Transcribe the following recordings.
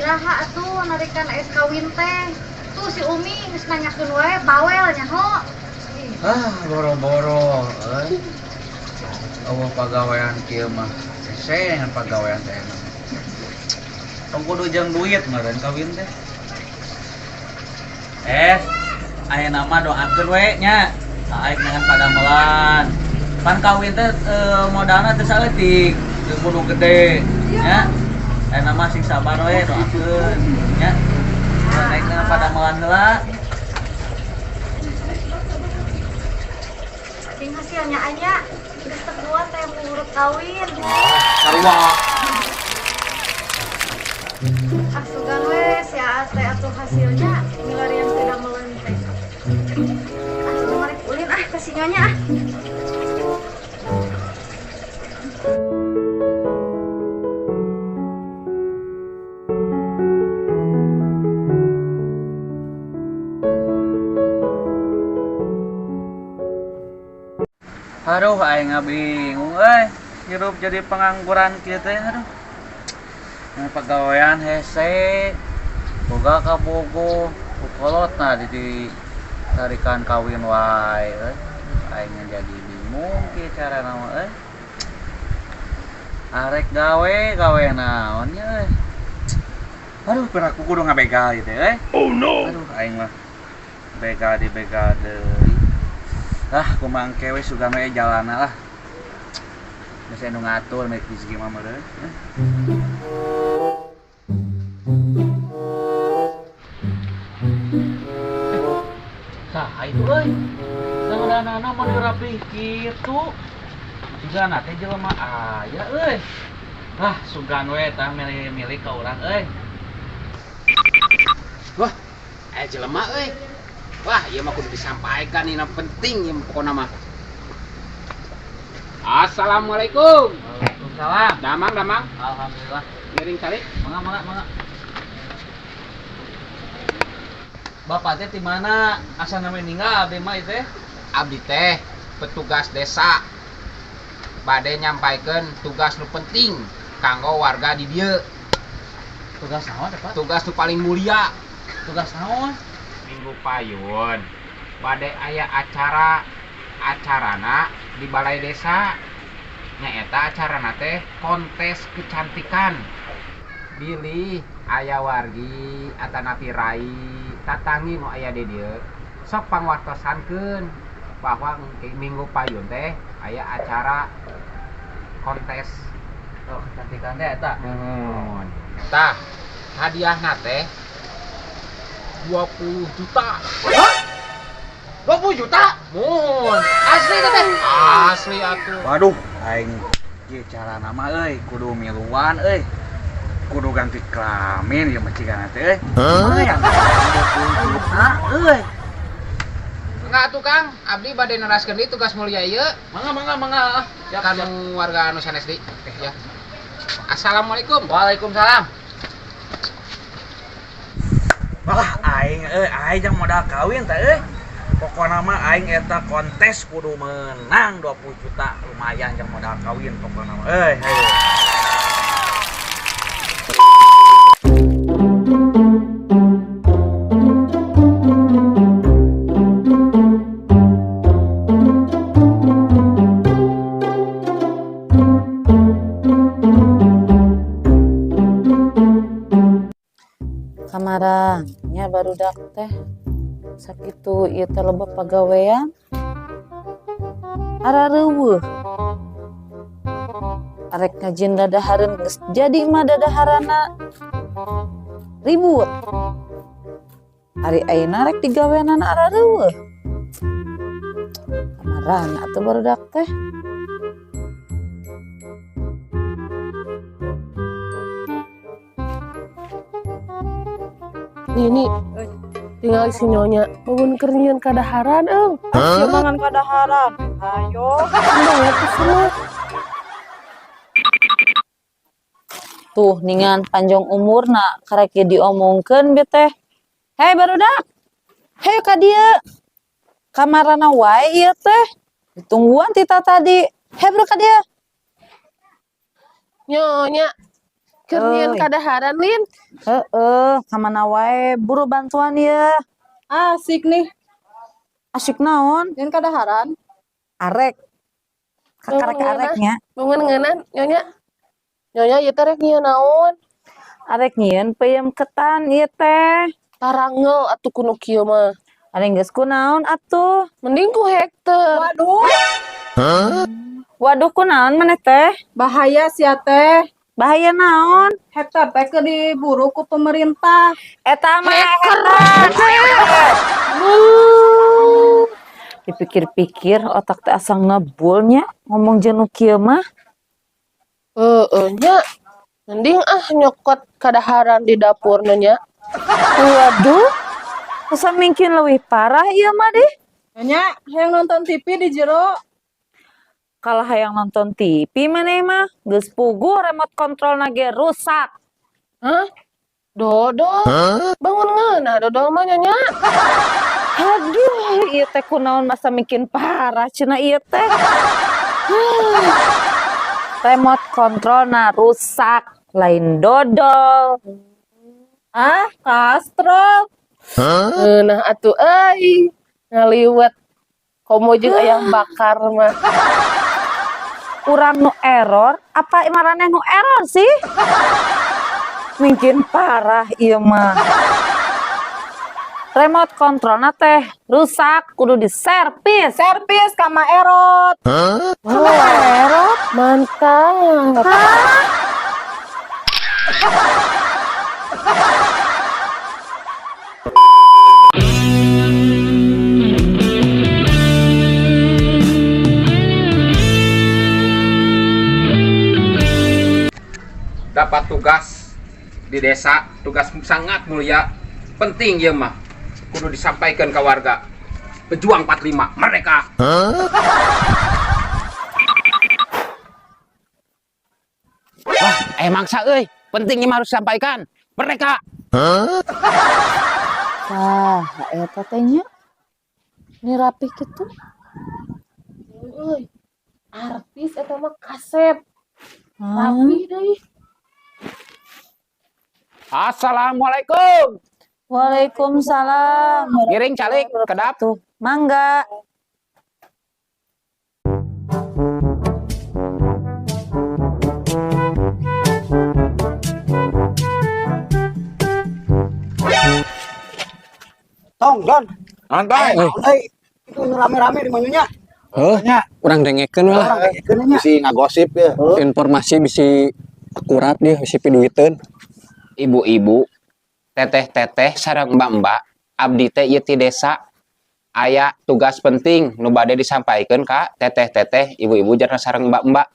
Iraha atuh narikan es kawin teh. Tuh si Umi geus nanyakeun wae bawel nyaho. Ah, boro-boro euy. Eueuh pagawean kieu mah. Hese dengan pagawean teh emang. Tong kudu jeung duit meureun kawin teh. Ayeuna mah doakeun we nya. Aing dengan padamelan. Pan kawin teh modalna teu saeutik, teu kudu gede nya. Ayeuna mah sing sabar we doakeun nya. Naik dengan padamelan heula. Sing hasilnya anya geus teu kuat teh ngurut kawin. Sarua. Ah sugan we si Aa teh atuh hasilnya milarian teh damelan teh. Ah cuma rek ulin ah ka si Nyonya ah. Aduh, aing bingung euy. Hirup jadi pengangguran kieu teh aduh. Nah, pagawean hese. Boga kabogoh, kukolotna di tarikan kawin wae euy. Aing jadi bingung kieu carana mah euy. Arek gawe, gawe naon nya euy. Aduh, piraku kudu ngabegal ieu teh euy. Oh no. Aduh, aing mah begal di begal deui. Ah, kumaha engke we sugan we jalana lah. Geus anu ngatur milik rezeki mah meureun. Saha itu euy? Dandanana mun rapi kitu. Sugana teh jelema aya euy. Ah, sugan we tah milih-milih ka urang euy. Wah, aya jelema euy. Wah, ieu mah kudu disampaikan ini penting ieu pokona mah. Assalamualaikum. Waalaikumsalam. Damang, damang. Alhamdulillah. Ngiring calik. Mangga, mangga, mangga. Bapak teh di mana? Asa nami ninggal abdi mah ieu teh. Abdi teh petugas desa. Bade nyampaikeun tugas nu penting kanggo warga di dieu. Tugas naon teh, Pak? Tugas nu paling mulia. Tugas naon? Minggu payun bade aya acara, acarana di balai desa. Nyaeta acarana teh kontes kecantikan. Bilih aya wargi atanapi rai tatangi nu aya di dieu sok pangwartosankeun bahwa minggu payun teh aya acara kontes. Oh, kecantikan teh eta. Muhun. Tah, hadiahna teh 20 juta. Hah? 20 juta? Muhun. Asli teh? Asli atuh. Waduh, aing ieu carana mah euy, kudu miluan euy. Kudu ganti kelamin ieu mah cigana teh euy. Lumayan 20 juta euy. Enggak atuh Kang, abdi bade neraskeun deui tugas mulia ieu. Mangga, mangga, mangga. Siap, Kanu siap. warga anu sanes deui. Ya. Assalamualaikum. Waalaikumsalam. Wah, aing euy, aing jang modal kawin teh euy. Pokona mah aing eta kontes kudu menang 20 juta, lumayan jang modal kawin pokona mah. Euy, hayu. Kamarangnya barudak teh sakitu ieu teh loba pagawean ara reueuh arek ngajin dadahareun geus jadi mah dadaharana ribut ari ayeuna rek digaweanana ara reueuh kamarana atuh barudak teh. Ini tinggal si nyonya bangun kernian kadaharan eng. Hah? Mangan kadaharan. Ayo. Banget semua. Tuh ningan panjang umurna karek ge diomongkeun be teh. Hei barudak. Hei ka dieu. Kamarana wae ieu teh. Ditungguan tita tadi. Hei bro ka dieu. Nyonya. Keur nyieun Euy. kadaharan, Lin. Heeh, kamana wae buru bantuan ya. Asik nih, Asik naon? nyieun kadaharan. Arek. Kakarek-areknya. Bangun ngeunah, Nyonya. Nyonya ieu teh rek nyieun naon? Arek nyieun peuyeum ketan ieu teh. Tarangel atuh ku nu kieu mah. Ari geus kunaon atuh? Mending ku hekter. Waduh, Waduh, kunaon maneh teh? Bahaya sia teh. Bahaya naon? Hektar teh keur diburu ku pemerintah. Eta mah hektar. Dipikir-pikir otak teh asa ngebulnya ngomong jeung nu kieu mah. Heeh nya. Mending ah nyokot kadaharan di dapur, Nyonya. Waduh. Asa mungkin leuwih parah ieu mah deh. Nyonya, hayang nonton TV di jero. Kalau hayang nonton TV maneh mah geus puguh remote control ge rusak. Hah? Dodol. Bangun ngeunah dodol mah, Nyonya. Aduh, ieu teh kunaon masa mungkin parah cenah ieu teh. Remote control na rusak, lain dodol. Ah, kastrol. Ngeunah atuh euy. Ngaliwet. Komo jeung ayam bakar mah. Urang nu error, apa maraneh nu error sih? Mungkin parah ieu mah. Remote control na teh rusak, kudu diservis. Servis ka Mak Erot. Oh, error. Mantap. Dapat tugas di desa, tugas sangat mulia, penting ya mah. Kudu disampaikan ke warga. Pejuang 45, mereka. Wah, mangsa euy, pentingnya mah harus disampaikan. Mereka. Wah, eta teh nya. Ini rapih gitu. Euy. Artis eta mah kasep. Rapih deui. Assalamualaikum. Waalaikumsalam. Giring calik, kedap. Tuh, mangga. Tong, Don. Santai. Euy, itu rame-rame di manyunya. Heuh, urang dengekeun lah. Urang dengekeun nya. Bisi ngagosip ya. Informasi bisi akurat dia, bisi piduiteun. Ibu-ibu, teteh-teteh sareng mbak-mbak, abdi teh ieu ti desa aya tugas penting nu bade disampaikan ka teteh-teteh, ibu-ibu jeung sareng mbak-mbak.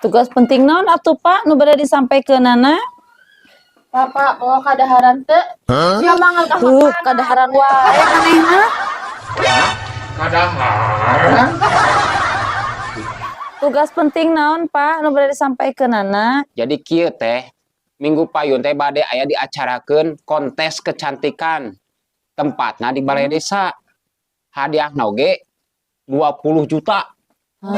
Tugas penting naon atuh, Pak, nu bade disampaikeunana? Bapak mau kadaharan teu? Sia mangan ka Tuh, kadaharan wae maneh mah. Kadaharan. Tugas penting naon, Pak, nu bade disampaikeunana? Jadi kieu teh, minggu payun teh bade aya diacarakeun kontes kecantikan. Tempatna di balai desa. Hadiahna oge 20 juta. 20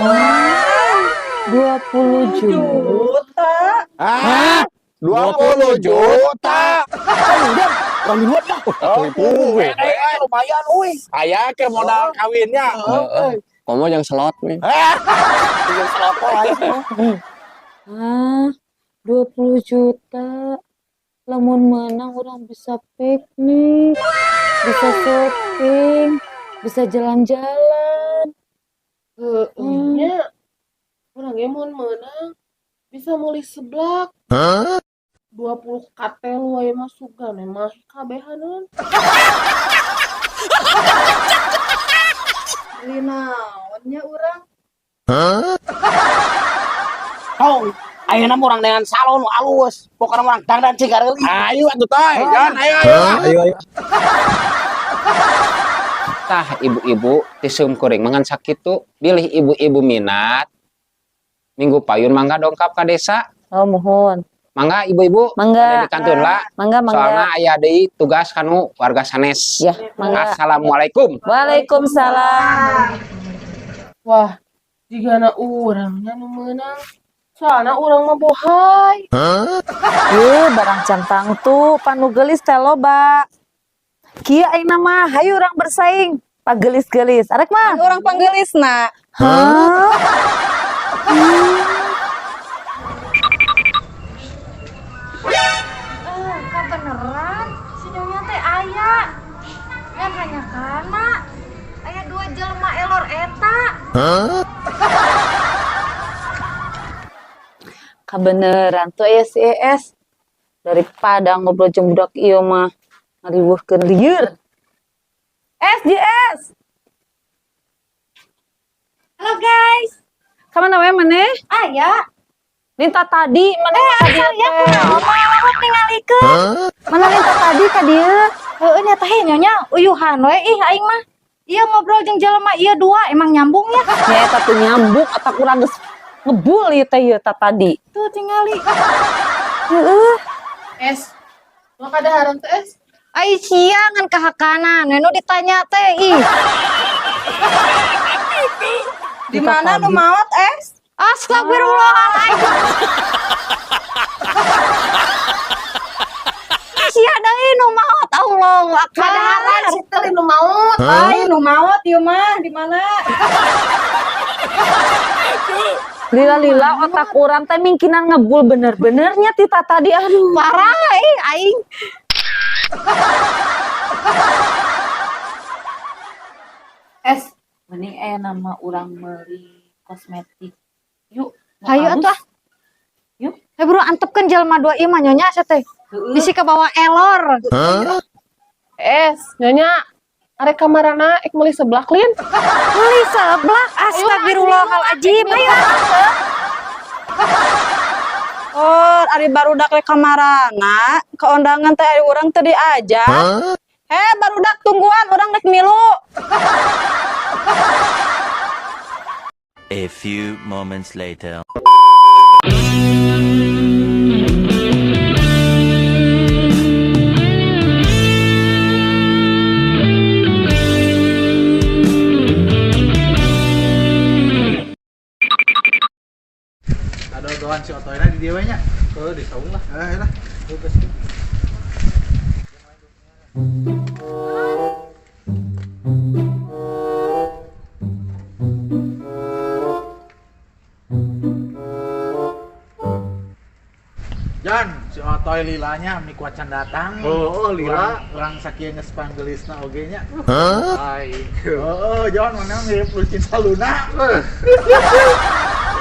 juta. Ah, 20 juta. Urang di luar dah. Atuh we. Eh, lumayan euy. Aya ke modal kawinnya. Heeh. Komo yang slot we. Eh, yang selotol aja. Ah, 20 juta. Lamun menang urang bisa piknik, bisa shopping, bisa jalan-jalan. Heeh nya. Urang ge mun meunang bisa meuli seblak. 20 katel wae mah sugan mah kabehaneun. Beli naon nya urang? Tong, ayeuna mah urang dengan salon nu alus. Pokona urang dangdan cing gareuli. Ayo atuh toy, Jon, ayo ayo. Ayo ayo. Tah ibu-ibu ti kuring mangan sakitu, bilih ibu-ibu minat. Minggu payun mangga dongkap ka desa. Oh, muhun. Mangga ibu-ibu. Mangga. Ada di kantun lah. Mangga, mangga. Soalnya aya deui tugas kanu warga sanes. Ya, mangga. Assalamualaikum. Waalaikumsalam. Wah, jigana urang nya nu meunang. Soalna urang mah bohai. Ye, barang can tangtu pan nu geulis teh loba. Kieu ayeuna mah hayu urang bersaing pagelis-gelis. Arek mah? Urang panggelisna. Hah? Eh, kabeneran si nyonya teh aya. Ngan hanya kana aya dua jelema elor eta. Kabeneran tuh aya si ES. Daripada ngobrol jeung budak ieu mah ngariweuhkeun lieur. SJS. Halo guys. Kamana we maneh? Aya. Minta tadi maneh ka dieu Asal ya teh. kunaon mah tingalikeun. Mana minta tadi ka dieu? Heueuh nya teh nyonya uyuhan we ih aing mah. Ieu ngobrol jeung jelema ieu dua emang nyambung ya. Nya eta tuh nyambung otak urang geus ngebul ieu teh ieu ta tadi. Tuh tingali. Heeh. Es. Mau kadaharan teh es? Ai sia ngan kahakanan we nu ditanya teh ih. Di mana nu maot, Es? Astagfirullahaladzim. Sia deui nu maot, Allahu Akbar. Kadaharan si teh nu maot. Ai nu maot ieu mah di mana? Lila-lila otak urang teh mingkinan ngebul bener-benernya ti tadi, aduh. Parah eh aing. Es, mending aya nama urang meuli kosmetik. Yuk, nu Hayu alus. Atuh ah. Yuk. Eh bro antepkeun jelema dua ieu mah nyonya asa teh. Bisi kabawa elor. Es, nyonya. Arek kamarana ek meuli seblak lin. Meuli seblak, astagfirullahaladzim. Ayo antep. Oh, ari barudak rek kamarana, keundangan teh ari urang teu diajak. Eh, barudak tungguan urang rek milu. A few moments later. Ada doan si Otoyna di dieu we nya. Oh, di saung lah. Eh, lah. Tugas. Jan, si Otoy lilanya mik wacan datang. Oh, lila. Urang sakieu geus panggelisna oge nya. Hai. Oh, Jon, mana mirip Lucinta Luna.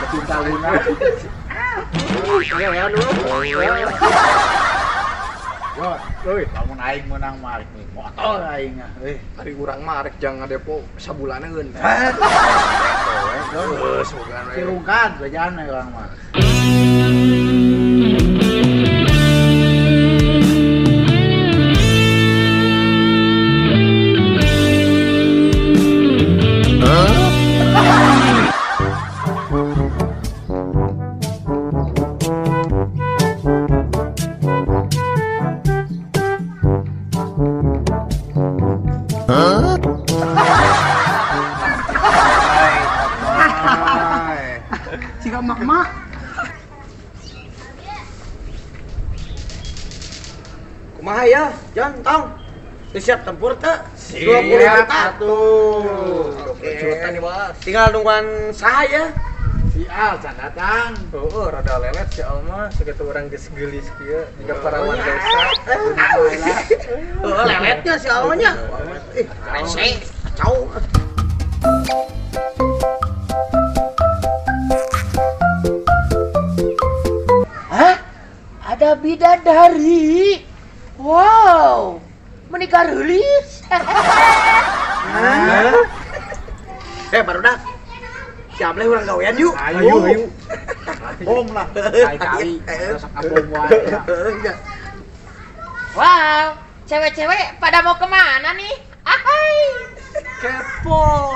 Lucinta Luna. Jon, Euy, lamun aing menang mah arek meuli motor aing ah. Euy. Ari urang mah arek jang ngadepo sabulaneun. Hah? Jon, Heuh, sugan we. Cirungkan bejaan we urang mah. Siga mak-mak. Kumaha ya, Jon, tong. Teu siap tempur teu? 20 juta. Atuh. 20 juta nih, Bos. Tinggal nungguan saha ya? Si Al can datang. Oh, rada lelet si Al mah, sakitu urang geus geulis kieu, jiga parawan desa. Heeh, leletnya si Al mah nya. Ih, rese, kacau. Hah? Ada bidadari. Wow, menikah rilis. Eh, barudak. Siap leh urang gawean yuk. Ayo, ayo. Bom lah. Kali-kali. Sok abom wae. Wow, cewek-cewek pada mau kemana nih? Ahai. Kepo.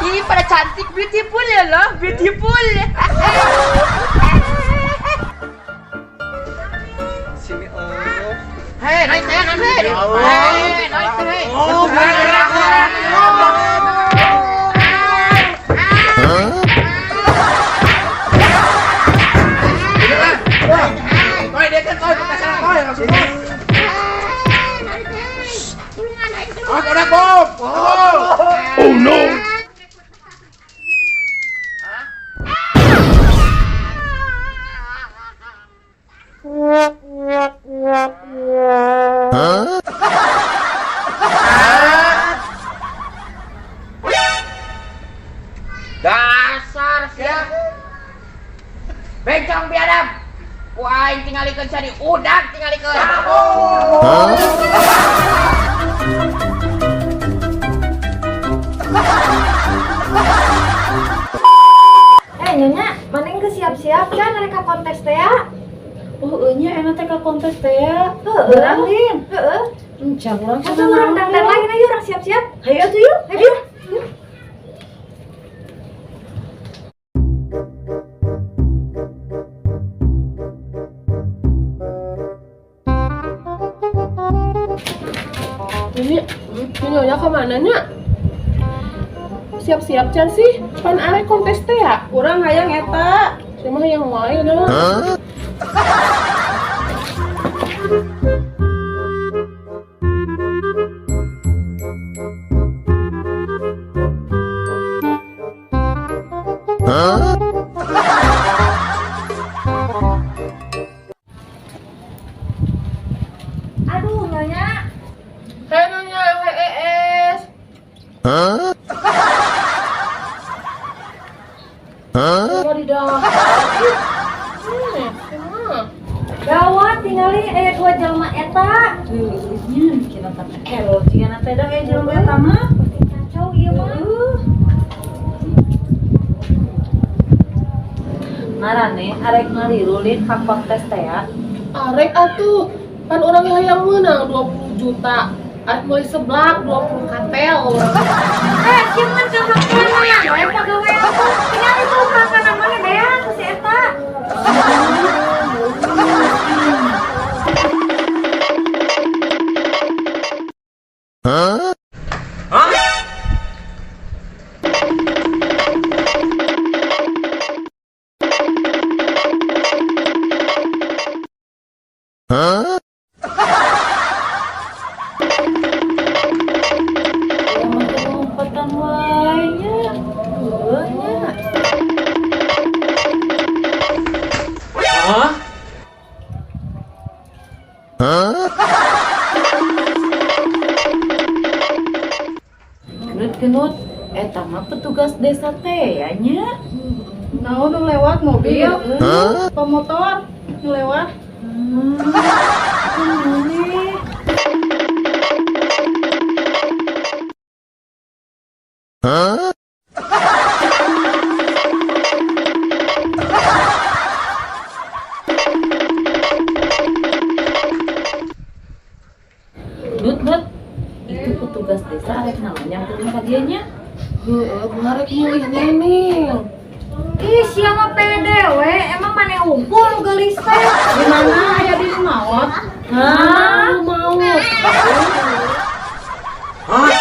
Ih, pada cantik, beautiful ya loh, beautiful. Sini oh. Hei, naik teh, naik teh. Hei, naik teh. Oh, Bencong biadab. Ku aing tingalikeun sia di udag tingalikeun. Eh nyonya, maneh geus siap-siap kan rek ka kontes teh ya? Oh, nya enak teh ka kontes teh ya. Heeh. Beurang, Lin. Heeh. Encan urang. Atuh urang dangdan lain ayo urang siap-siap. Hayu atuh yuk. Hayu. Ini, nyonya kemana nya? Siap-siap can sih, pan arek kontes teh ya? Urang hayang eta. Siapa hayang wae dah. Aduh nyonya. Hei nyonya, hei ES. Coba di dahar. Emang. Gawat tingali aya dua jelema eta. Nya kira teh ero cigana teh da aya jelema eta mah. Pasti kacau ieu mah. Marane arek ngaliru Lin ka kontes teh ya. Arek atuh, pan urang hayang meunang 20 juta. Arek meuli seblak 20 katel urang. Eh, sia mah ka makanan we pagawean tuh. Tingali tuh makanan mana beak ku si eta. Emang teh lompetan wae nya. Heueuh nya. Hah? Genut genut, eta mah petugas desa teh ya nya. Naon nu lewat mobil? Pemotor nu lewat. Ini. Nut, Nut, itu petugas desa arek naon nyamperin ka dieu nya? Heeh, arek milih neneng. Ih, sia mah pede we, emang maneh unggul nu geulis teh. Di mana aya di maot? Hah? Mau. Hah?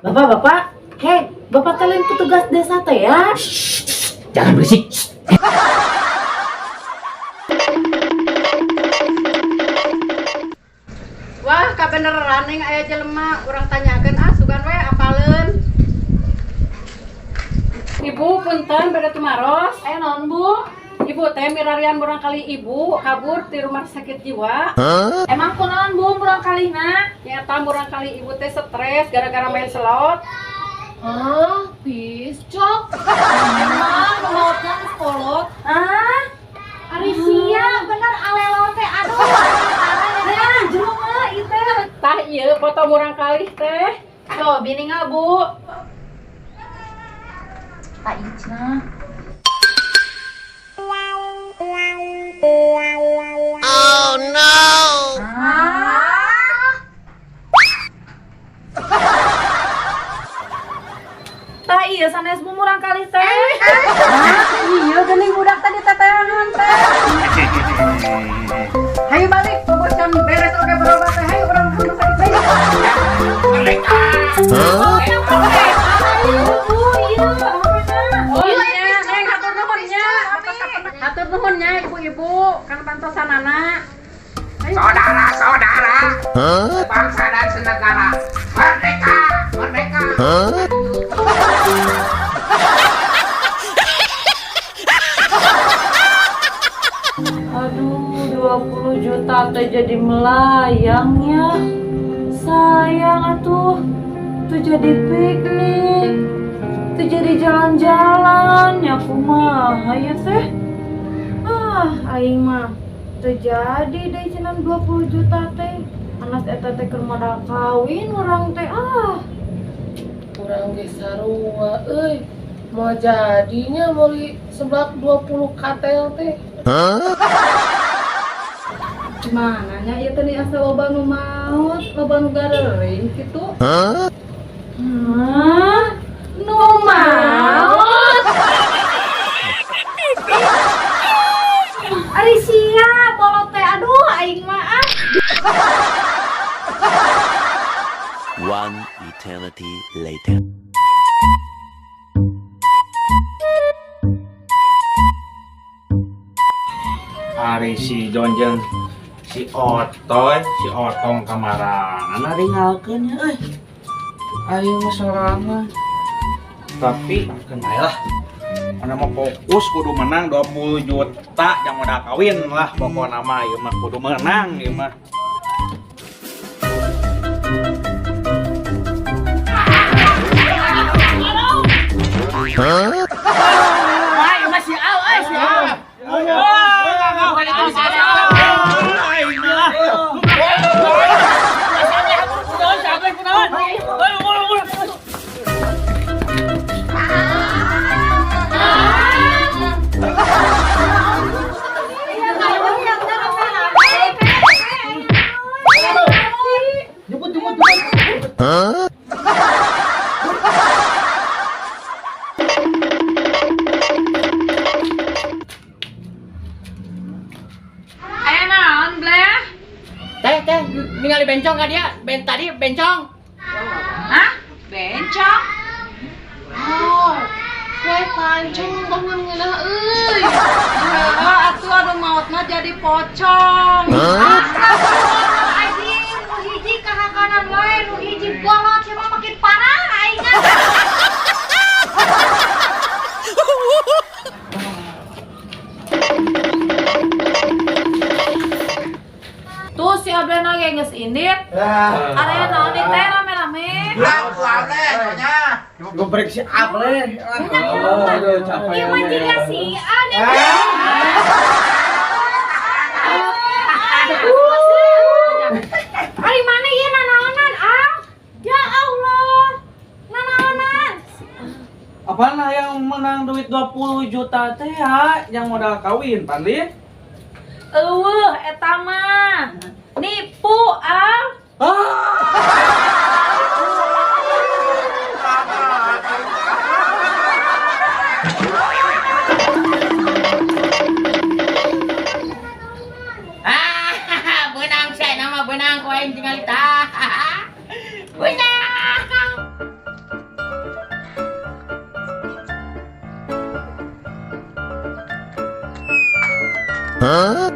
Bapak, bapak, hei, bapak teh lain petugas desa teh ya? Jangan berisik. Wah, kabeneran ning aya jelema, urang tanyakeun ah sugan we apaleun. Ibu punten bade tumaros. Aya naon, Bu? Ibu teh mirarian murangkalih ibu kabur di rumah sakit jiwa. Emang kunaon, Bu, murangkalihna? Nyata murangkalih ibu teh stres gara-gara main slot. Ah, piscok. Emang nu maotna geus kolot? Hah? Ari sia bener alelo teh aduh parah Nah, jero mah ieu teh. Tah ieu foto murangkalih teh. Cobi ningal, Bu. Tak icna. Oh no. Tah iya sanes bu murangkalih teh. Iya geuning budak tadi teteangan teh. Hayu balik, bobocan beres oge berobat teh. Hayu urang ke rumah sakit deui. Merdeka. Bu, iya, apa Oh iya, Neng hatur nuhun nya. Hatur nuhun nya ibu-ibu kang pantosanana. Saudara-saudara, bangsa dan senegara, merdeka, merdeka. Aduh, 20 juta teh jadi melayangnya. Sayang atuh. Teu jadi piknik, teu jadi jalan-jalan, ya kumaha ieu teh? Ah, aing mah teu jadi deui cenah 20 juta teh. Anas eta teh keur modal kawin urang teh ah. Urang ge sarua euy. Mau jadinya meuli seblak 20 katel teh. Gimana nya ieu teh nih asa loba nu maot, loba nu gareureun kitu. Hah? Nu maot? Ari sia bolot teh, aduh aing mah ah. One eternity later. Ari si Jonjeng si Otoy, si Otong kamarana ringalkeun nya euy. Ayo mah sorangan. Tapi keun bae lah. Mana mah fokus kudu menang 20 juta yang modal kawin lah pokokna mah ieu mah kudu menang ieu mah. Wah, ieu mah si Al euy, si Al. Aya naon, Bleh? Teh, teh, ningali bencong ka dia? Ben tadi bencong. Hah? Bencong? Oh, kue pancong bangun ngeunah euy. Heeh, atuh anu maot mah jadi pocong. Astagfirullahaladzim, nu hiji kahakanan wae, nu hiji bolot sia mah makin parah aing mah. Tuh si Ableh ge geus indit. Area naon ieu teh rame-rame? Gobrek si Ableh. Aduh, capek. Ieu mah jiga si An ya. Ari mana ieu nanaonan, ah? Ya Allah. Nanaonan. Apaan lah yang menang duit 20 juta teh ya, yang modal kawin, Pandit? Eueuh, eta mah nipu, ah. Ah, beunang sia nama beunang ku aing tinggal tah. Beunang. Huh?